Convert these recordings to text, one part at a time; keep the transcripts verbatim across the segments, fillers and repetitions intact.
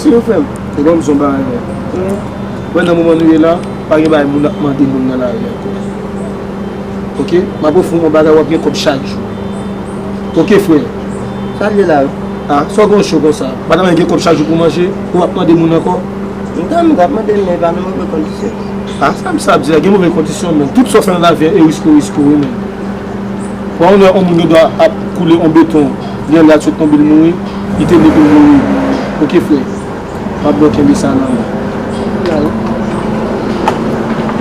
Yo, frè m. Yo ban m zon bagay, men. Wè, nan moman nou ye la, pa gen bagay moun ap mande moun nan lari ankò. Oke? M ap ofri w yon bagay, w ap gen kòb chak jou. Oke, frè? Sa l ye la, wi? A, sa w gen cho konsa? Madanm gen kòb chak jou pou manje, ou ap mande moun ankò? M ta, m t ap mande l, men pa nan move kondisyon. A, sa m sa ap di la, gen move kondisyon, men tout sa w fè nan lavi a, e riske w riske w, wi, men. Wè, yon lè, yon moun gen dwa ap koule yon beton, gen lè l sot tonbe, l mouri, li te vle pou l mouri. Oke, frè. Pa blo kenbe sa nan men.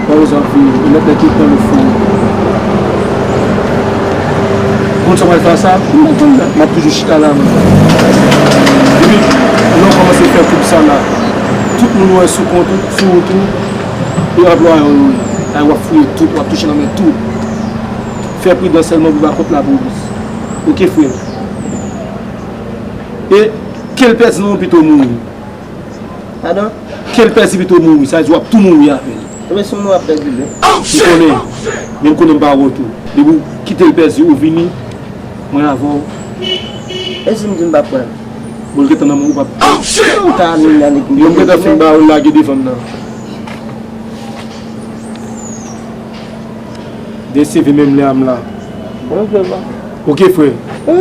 Wè, ou zanmi, ou mèt nan tout tan le fou. Konn sa w pral fè a sa? M pa konn nan. M ap toujou chita la, men. Epi, lè w kòmanse fè koub sa la, tout moun wè sou kont ou, sou wout ou, e anplwaye w yo ye. Ay, w ap fouye tout, w ap touche nan men tout. Fè pridan sèlman pou w pa kont lapolis. Oke, frè. E ke l pèdi nan w pito mouri. Padan? Ke l pèdi pito mouri, sa vle di w ap tou mouri avè l. Ebyen, se w ap pèdi li. M konnen, men m konnen m pa wont ou. Depi w kite l pèdi, ou vini, mwen avè w. E si m di m p ap pran l? Bon, l gentan nan men w, ou p ap. Ou ta ale la, li. Yo, m gentan fin ba w lage devan m nan. De seve menm lè a m la. Bon, frè, ba. Oke, frè. Wi.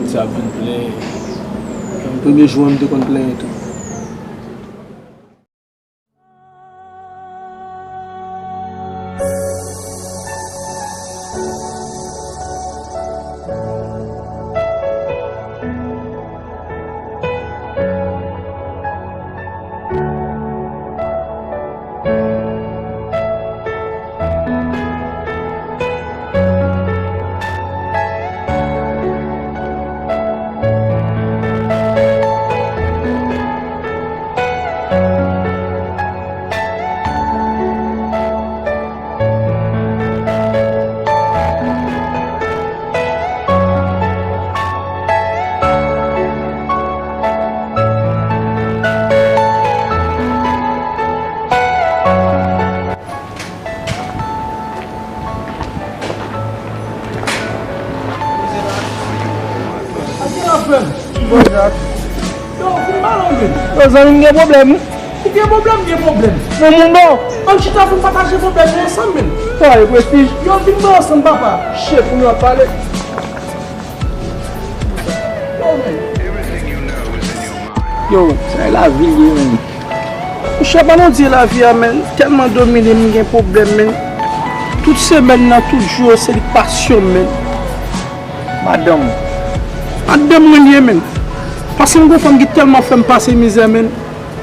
Sa ap vin plenyen. Premye jou an, m te konn plenyen tou. Yo, vin pale w, men. Yo, zanmi m gen pwoblèm, wi. Ou gen pwoblèm, gen pwoblèm. Bon, moun bon. Ann chita pou n pataje pwoblèm nou ansanm, men. Sa e prestij. Yo, vin pran ansanm, papa. Chef, pou nou ap pale. Yo, men. Yo, sa e lavi l ye, men. Monchè, pa non Dye lavi a, men. Tèlman domine m, gen pwoblèm, men. Tout semèn nan, tout jou yo, se li k pasyon m, men. Madanm. Madanm mwen li ye, men. Paske m gon fanm ki tèlman fè m pase mizè, men.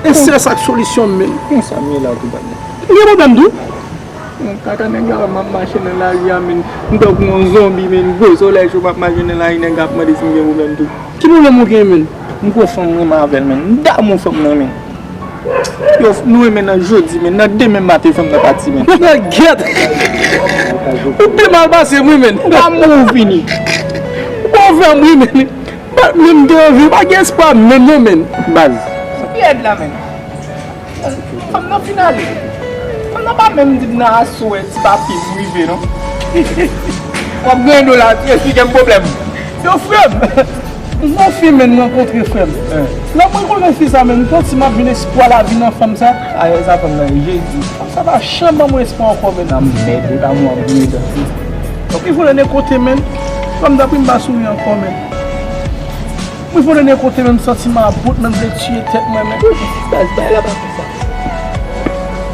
E se sa k solisyon m, men. Konsa m ye la tou, padan. M gen pwoblèm tou. Kaka nèg la wè m ap mache nan lari a, men. M tankou yon zonbi, men. Gwo solèy cho m ap mache nan lari, nèg ap mande si m gen pwoblèm tou. Ki pwoblèm ou gen, men? M gon fanm m renmen avè l, men. M damou fanm nan, men. Yo, nou renmen nan jodi, men. Nan demen maten, fanm nan pati, men. Nan gèt! Ou te mal pase m, wi, men. Damou ou fini. Ou pa fè m ri, men. Bat menm te anvi, pa gen espwa menm non, men. Baz. Sa pi rèd la, men. Fanm nan fin ale. Fanm nan pa menm di m nan aswè ti papi m rive, non. W ap gen do la, ti esplike m pwoblèm. Yo, frè m, m gon fi, men, m rankontre, frè m. Lè mwen konnen fi sa, men, m santi m ap jwenn espwa lavi nan fanm sa. Ayè, sa fanm nan, Jezi. Sa pa janm ban mwen espwa ankò, men. Nan mèd, e pa mwen ap goumen dan. Donk, li vole de kote, men. Fanm dapre m pa souri ankò, men. Mwen vole de kote, men, m santi m about, men, m vle tiye tèt mwen, men. Baz, bagay la pa konsa.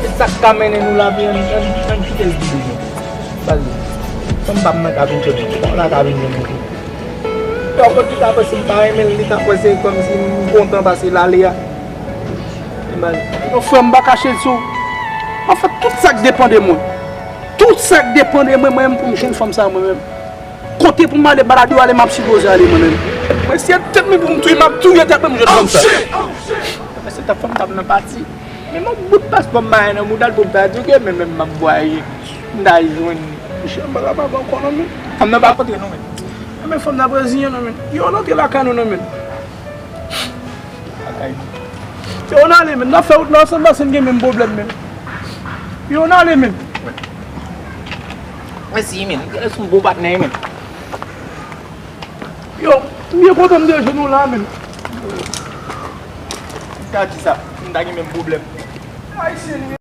Se sa k ka mennen nou lavi, ann, ann, ann kite l di nou. Baz, fanm pa m nan ka vin jwenn mwen. Fanm nan ka vin jwenn mwen. Yon kote ta panse m pa renmen l, li ta panse kòmsi m kontan pase l ale a. Yon frè m pa kache l sou. Anfèt, tout sa k depann de mwen. Tout sa k depann de mwen, mwen menm pou m jwenn fanm sa mwen menm. Kote pou m ale, balade yo ale, m ap sipoze ale mwen menm. Mwen si se tèt mwen pou m touye, m ap touye tèt mwen, m jwenn fanm sa. Mwen se ta fanm t ap nan pati. Men m ap bout paspò m bay nan mouda l pou m ta di ke men menm m ap vwayaje. M ta jwenn. Monchè, m pa kapab ankò non, men. Fanm nan pa kontre non, men. Men fanm nan reziyen non, men. Yo, n antre lakay nou non, men. Lakay nou. Yo, n ale, men. N ap fè wout la ansanm paske n gen menm pwoblèm, men. Yo, n ale, men. Mèsi, men. Ou se yon bon patnè, men. Yo, m byen kontan m de jwenn ou la, men. M ta di sa, m ta gen menm pwoblèm. Ayisyen li ye.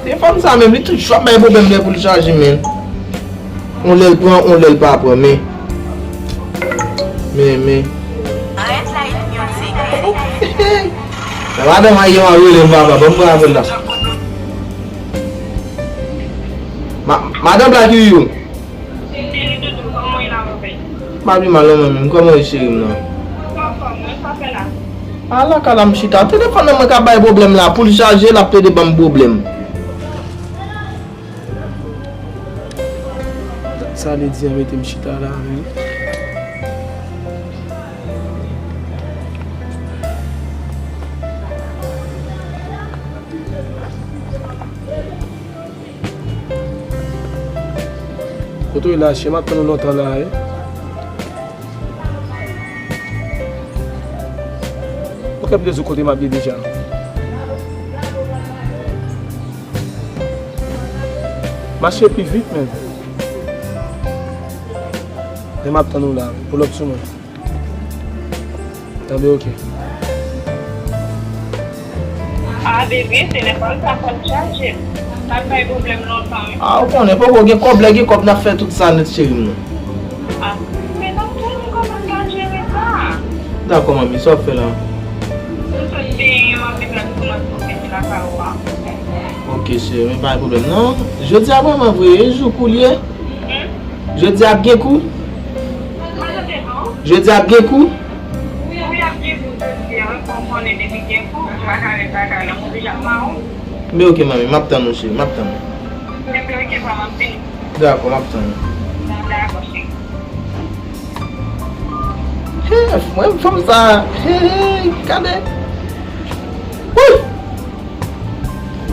Telefòn sa menm, li toujou ap bay pwoblèm lè pou l chaje, men. On lè l pran, on lè l pa pran, men. Men, men. Nan madanm a ye m ap rele m papa, ban m pran apèl la. Ma, madanm Black Youyou. M pa pi mal non mwen menm, kòman w ye cheri m nan? A lakay la m chita, telefòn nan mwen ka bay pwoblèm la, pou l chaje l ap plede ban m pwoblèm. Dat sa Ledi an mete m chita la menm. Kote w ye la, cheri? M ap tann ou lontan la, wi. Ou kèm te di w kote m ap ye deja. Mache pi vit, men. Men m ap tann ou la, wi. Pull up sou mwen. Tanbe, oke. A, bebe, telefòn sa konn chaje. Sa bay pwoblèm lontan, wi. A, ou konnen, poko gen kòb, lè gen kòb, n ap fè tout sa nèt, cheri m nan. A, men nan tou, m kòmanse ap jere sa. Dakò, manmi, sa w ap fè la? M sot benyen, m ap vin la, m kòmanse fè lakay ou a. Oke, cheri, men pa gen pwoblèm, non. Jodi a vrèman vre, e jou kou l ye? Jodi a gen kou? Jodi a gen kou? Men oke, manmi, m ap tann ou, cheri, m ap tann ou. Dakò, m ap tann ou. Hey, mwen fanm sa. Hey, gade. Wouy!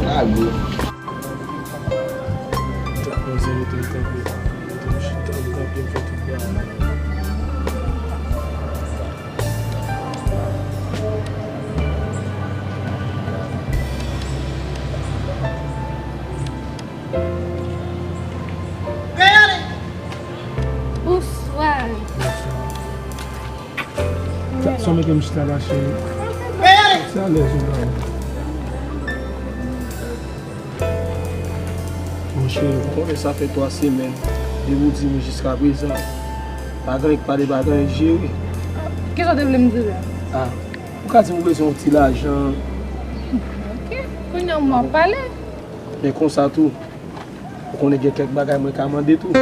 Lage. Tèt mwen se rete m kanpe. Rete m chita, m kanpe, m fè tout bagay. Bonswa. Sa w mete m chita la, cheri? Se alèz ou la. Monchè, ou konnen sa fè twa semèn depi w di m jiskaprezan pa gen anyen k pale, pa gen anyen k jere. Kisa w te vle m di la? A, ou ka di m ou bezwen yon ti lajan. Oke, kounye a w ap pale. Men konsa tou, ou konnen gen kèk bagay mwen ka mande tou.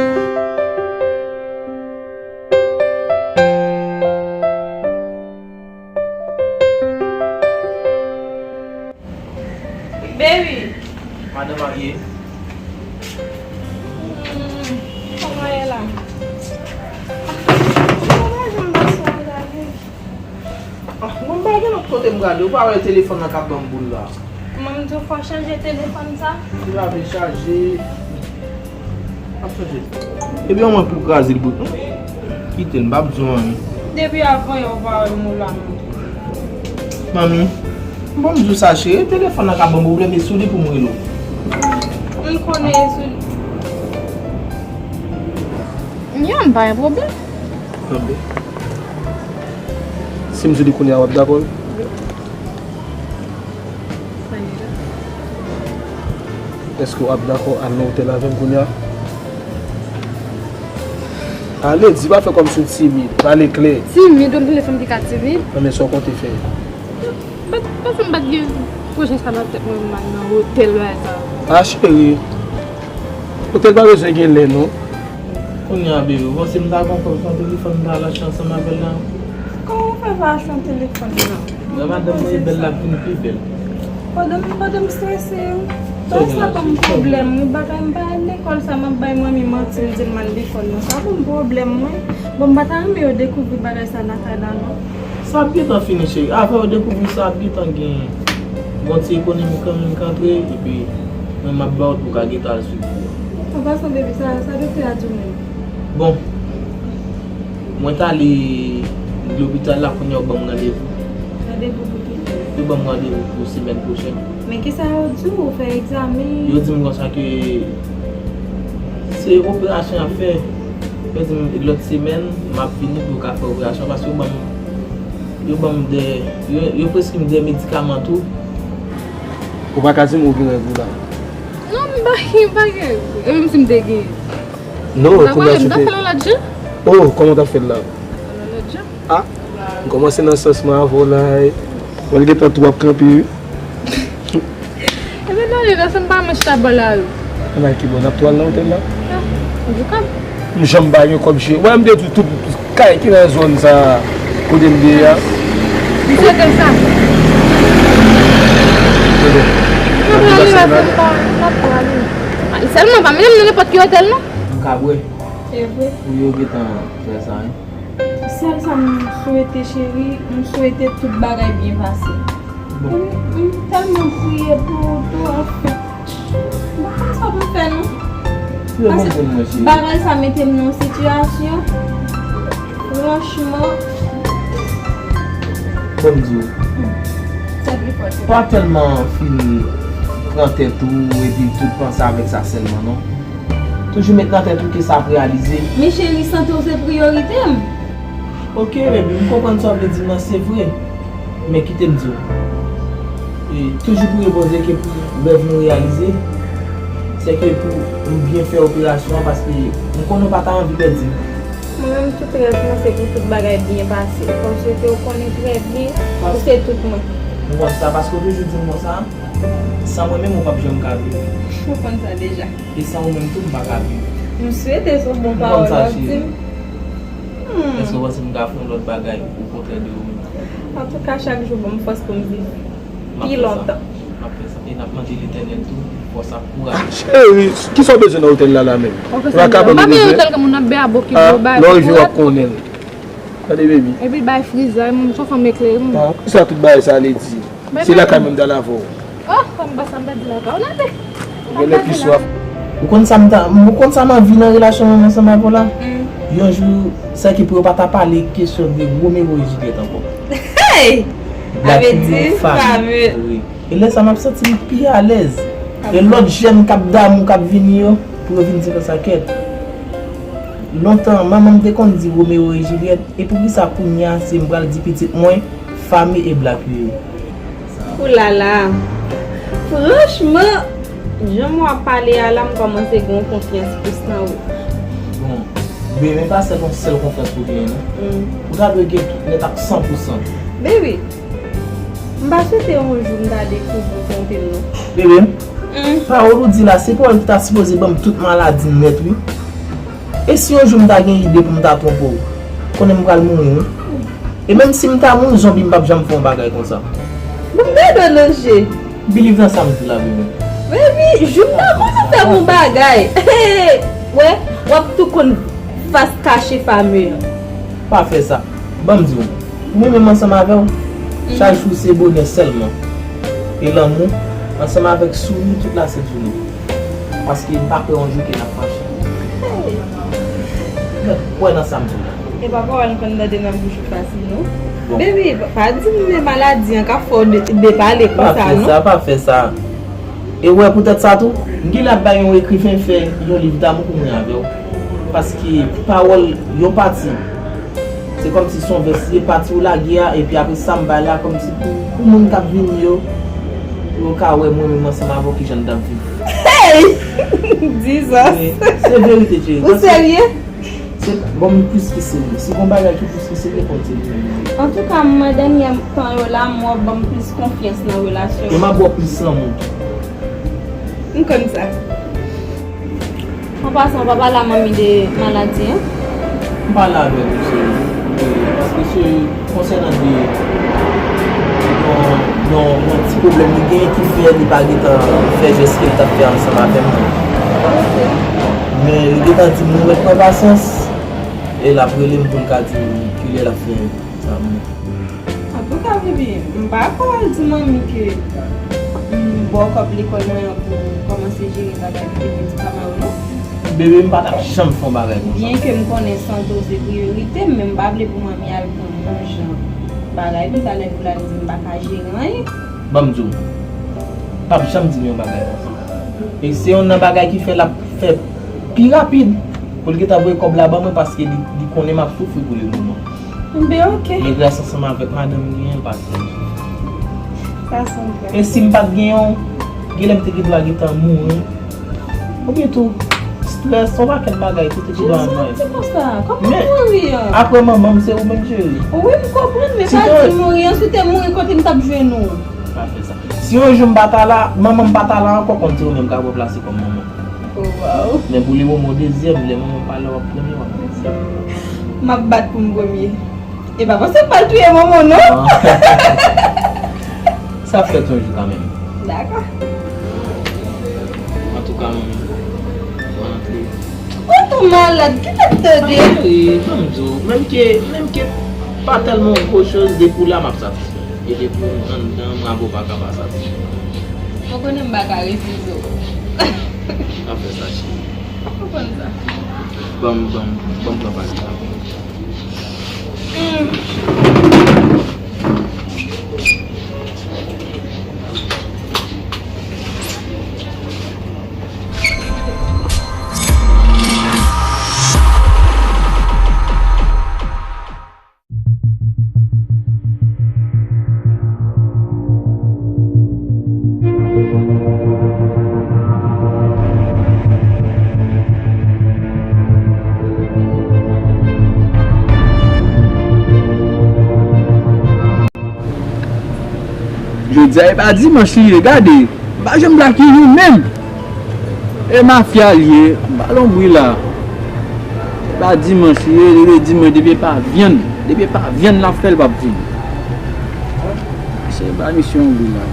Baby. Madan marye. Hmm, kòman ye la? Mwen pa janm pase w gade. Ah, mwen pa gen lòt kote m gade. Ou pa wè telefòn nan k ap ban m boul la? Mwen m di w fò w chanje telefòn sa. Li pa vle chaje. Ap chaje. Epi yon mwen pou kraze l bout. Kite l, m p ap di w anyen. Depi avan yè w pa wè m ou la non. Manmi, bon m di w sa cheri, telefòn nan ka ban m pwoblèm, e sou li pou m rele w. M konnen e sou li. Ya, m pa gen pwoblèm. Tanbe. Si m di w li kounye a, w ap dakò? Wi. Sa ye la? Èske w ap dakò al nan otèl avè m kounye a? Ale, di, pa fè kòmsi w timid. Pale klè. Timid? Ou menm se fanm ki ka timid? Non, men sa w konte fè? Bat, pase m bat gen pwojè sa nan tèt mwen, m al nan otèl bagay sa. Ah, cheri. Otèl pa bezwen gen lè, non. Kounye a, bebe, w panse m ta gon kòb sou telefòn, m ta al achte ansanm avè l la? Kòman w fè pa achte yon telefòn nan? Lè madanm mwen bèl, l ap vin pi bèl. Pandan, pandan m strese, sa ban m pwoblèm wi, bagay m pa al lekòl sa m ap bay manmi manti, m di l m al lekòl nan, sa ban m pwoblèm wi. Bon, m pa ta renmen yo dekouvri bagay sa lakay la non. Sa ap gentan fini, cheri. Avan yo dekouvri sa, ap gentan gen yon ti ekonomi kanmenm k antre, epi mwen m ap ba w pou w ka gentan al swiv kou a. An pasan, baby, sa, sa doktè a di w menm? Bon, mwen t ale lopital la, kounye a yo ban m randevou. Randevou pou ki lè? Yo ban m randevou pou semèn pwochèn. Men kisa yo di w, ou fè egzamen? Yo di m konsa ke se operasyon y ap fè. Yo di m lòt semèn, m ap vini pou yo ka fè operasyon, paske yo ban m, yo ban m de, yo, yo preskri m de medikaman tou. Ou pa ka di m ou gen règ ou la? Non, m pa gen, m pa gen règ. E menm si m te gen. Non, kounye a se te. M ta fè l yon lòt jan. Oh, kòman w t ap fè l la? Fè l yon lòt jan. Ah, m kòmanse nan sans mwen avè w la. Mwen gentan tou ap kanpe wi. Ebyen, dale, nan sans m pa mwen chita bò lari. Ann al ki bò? N ap tou al nan otèl la? Ah, m di kòb. M janm pa gen kòb cheri. Wè m te di w tout kay ki nan zòn sa a, kote m te ye a. Li swete sa. Tande. N ap prale, n ap prale. Sèlman pa mennen m nan nenpòt ki otèl non. M ka bwè. Se vre. Pou yo gentan fè sa wi. Sèl sa m swete cheri, m swete tout bagay byen pase. Bon. M, m tèlman priye pou ou tou, anfen. M pa konn sa pou m fè non. Pase bagay sa mete m nan yon sitiyasyon. Franchman. Ban m di w. Hmm. Sa pi fò, se pa tèlman fin pran tèt ou epi tout panse avèk sa sèlman non. Toujou met nan tèt ou ke sa ap reyalize. Men cheri, sante w se priyorite m. Ok, baby, m konprann sa w vle di m nan, se vre. Men kite m di w. E, toujou priye Bondye ke pou rèv nou reyalize, se ke pou m byen fè operasyon an, paske m konnen w pa ta anvi pèdi m. Mwen menm, tout rèv mwen, se pou tout bagay byen pase, paske w konnen trè byen, ou se tout mwen. M konn sa, paske w toujou di m konsa, san mwen menm, ou p ap janm ka viv. Ou konn sa deja. E san ou menm tou, m pa ka viv. M swete se yon bon pawòl w ap di m. Hmm. Èske w panse m ka fè yon lòt bagay okontrè de ou menm? Antouka, chak jou ban m fòs pou m viv pi lontan. M ap fè sa. M ap fè sa. E n ap mande Letènèl tou fòs ak kouraj. Cheri, kisa w bezwen nan otèl la, la menm? Ou pa ka ban m bezwen. M pa bezwen otèl ke moun ap bè a bò ki bò bay. Lè w rive, w ap konnen l. Tande, baby. Epi bay friz la, m se yon fanm eklere m. Ah, kisa tout bagay sa vle di? Se lakay mwen m t al avè w. Oh, fanm ba sa m pèdi lakay. Ou nève. Ou genlè pi swaf. Ou konn sa m ta, ou konn sa m anvi nan relasyon mwen ansanm avè w la? Yon jou, sèke pou yo pa ta pale kesyon de Romeo e Juliet ankò. Hey! Black Union family. Wi. E lè sa m ap santi m pi alèz. E lòt jèn k ap damou k ap vini yo, pou yo vin di konsa kèt. Lontan, manman m te konn di Romeo e Juliet, e poukisa kounye a se m pral di pitit mwen Famille e Black Yoyo. Oulala! Franchman, jan w ap pale a la, m kòmanse gen yon konfyans plis nan ou. Bon, bebe, pa sèl yon sèl konfyans pou genyen, non. Ou ta dwe gen tout nèt ak san pou san. Baby, m pa swete yon jou m ta dekouvri w twonpe m, non. Bebe, pawòl ou di la, se pawòl ki ta sipoze ban m tout maladi m nèt, wi. E si yon jou m ta gen ide pou m ta twonpe w, konnen m pral mouri, wi. E menm si m ta mouri zonbi, m p ap janm fè yon bagay konsa. Bon, gade w nan je. Believe nan sa m di la, bebe. Baby, jou m ta konnen fè m yon bagay. Wè, w ap tou konn fas kache Famille an. Pa fè sa. Ban m di w, mwen menm ansanm avè w, chak jou se bonè sèlman. E lanmou, ansanm avèk souri tout la sent jounen. Paske m pa kwè yon jou ke n ap mache. Hey! Kwè nan sa m di w la. E pa pawòl m konn tande nan bouch ou fasil, non. Bon. Baby, pa, pa di m de maladi an k ap fè w de, depale konsa, non. Pa fè sa, pa fè sa. E w wè poutèt sa tou, m genlè ap bay yon ekriven fè yon liv damou pou mwen avè w. Paske pawòl yon pati, se kòmsi se yon vès, se pati ou lage a, epi apre sa m bay la kòmsi pou, pou moun k ap vini yo. Pou yo ka wè mwen menm ansanm avè w kijan n t ap viv. Hey! Jesus! Se verite, cheri. Ou serye? Se, bon, m plis ke serye. Si gon bagay ki plis ke serye, fò w di m menm. Antouka, m wè dènye tan yo la, m wè w ban m plis konfyans nan relasyon. E m ap ba w plis lanmou tou. M konn sa. An pasan, w pa pale a manmi de maladi an? M pale avè l, wi, cheri. Paske se konsènan de yon, yon, yon ti pwoblèm li genyen ki fè li pa gentan fè jès ke l t ap fè ansanm avè m nan. Men li gentan di m nou mèt pran pasyans, e l ap rele m pou l ka di m kilè l ap fè sa vini. Antouka, baby, m pa ko al di manmi ke m ba w kòb lekòl mwen an pou kòmanse jere bagay pou medikama yo, non. Bebe, m pa t ap janm fè yon bagay konsa. Byenke m konnen sante w se priyorite m, men m pa vle pou manmi al pran yon jan bagay, pi talè pou l al di m pa ka jere anyen. Ban m di w, p ap janm di m yon bagay konsa. E se yonn nan bagay ki fè l ap fè pi rapid pou l gentan voye kòb la ban mwen, paske li, li konnen m ap soufri pou le moman. Enben, oke. Men gras ansanm avèk madanm m genyen, l pa t fè m soufri. Sa se yon gras. E si m pa t genyen w, genlè m te gen dwa gentan mouri. Oubyen tou, strès, yon pakèt bagay tou te gen dwa anvayi m. Jezi, w di konsa. Kòman mouri an? Men, apre manman m, se ou menm, cheri. Wi, m konprann, men pa di mouri an, si w te mouri, kote m t ap jwenn ou? Pa fè sa. Si yon jou m pa ta la, manman m pa ta la ankò, konn se ou menm k ap ranplase kòm manman. Oh, wow. Men pou le moman, w dezyèm, lè manman m pa la, w ap premye, w ap dezyèm. M ap bat pou m premye. E pa panse m pral touye manman w, non. Ah. Sa ap fèt yon jou kanmenm. Dakò. Antouka, manmi, bon rantre. Ou tou malad, ki tèt tande? Cheri, ban m di w, menm ke, menm ke pa tèlman yon gwo choz, depi w la, m ap satisfè. E depi w anndan, m avè w pa ka pa satisfè. Ou konnen m pa ka refize w. Pa fè sa, cheri. Ou konn sa. Ban m, ban m, ban m pran pati la. Jodi a, e pa dimanch li ye, gade. M pa janm lakay nou menm. E mafya l ye, m pa lonbri la. E pa dimanch li ye, depi dimanch, depi e pa vyann, depi e pa vyann l ap fè, l p ap vini. Se pa misyon lonbri la.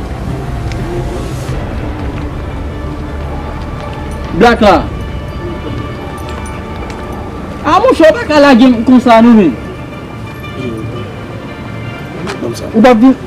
Black la. A monchè, ou pa ka lage m konsa non, men. Ou p ap vin,